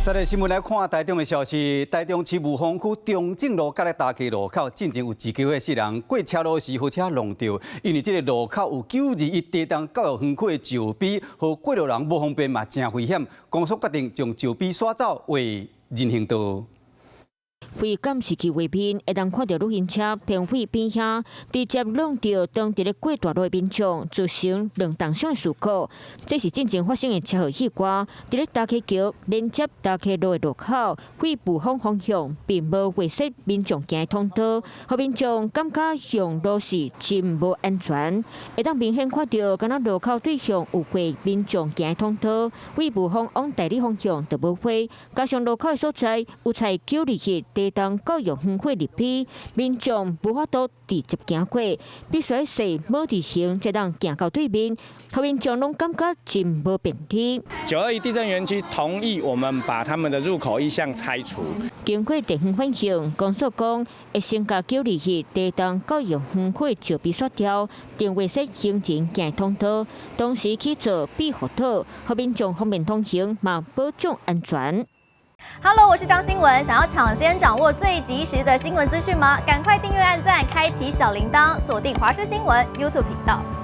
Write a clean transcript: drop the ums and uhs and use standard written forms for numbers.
再來新聞來看台中的消息，台中市霧峰區中正路佮咧大溪路口，進前有一家伙四人過車路時，予車挵著，因為這个路口有921台東教育園區的石碑，予過路人無方便嘛，誠危險。公所決定將石碑刷走，畫人行道。非監視器畫面會當看著旅行車停喺邊遐，直接挵著當佇咧過大路的民眾，造成兩重傷的事故。這是進前發生的車禍意外。佇咧大溪橋連接大溪路的路口，對霧峰方向並無劃設民眾行的通道，予民眾感覺用路時真無安全。會當明顯看著，敢若路口對向有畫民眾行的通道，對霧峰往大里方向就無畫。加上路口的所在有採921台東教育園區立碑，民眾無法度直接行過，必須踅帽字形才當行到對面，予民眾攏感覺真無便利。921地震園區同意我們把他們的入口意向拆除。經過地方反映，公所講會先共921台東教育園區石碑刷掉，並劃設行人行通道，同時去做庇護島，予民眾方便通行，嘛保障安全。 Hello，我是張新文。想要搶先掌握最及時的新聞資訊嗎？趕快訂閱、按讚、開啟小鈴鐺，鎖定華視新聞 YouTube 頻道。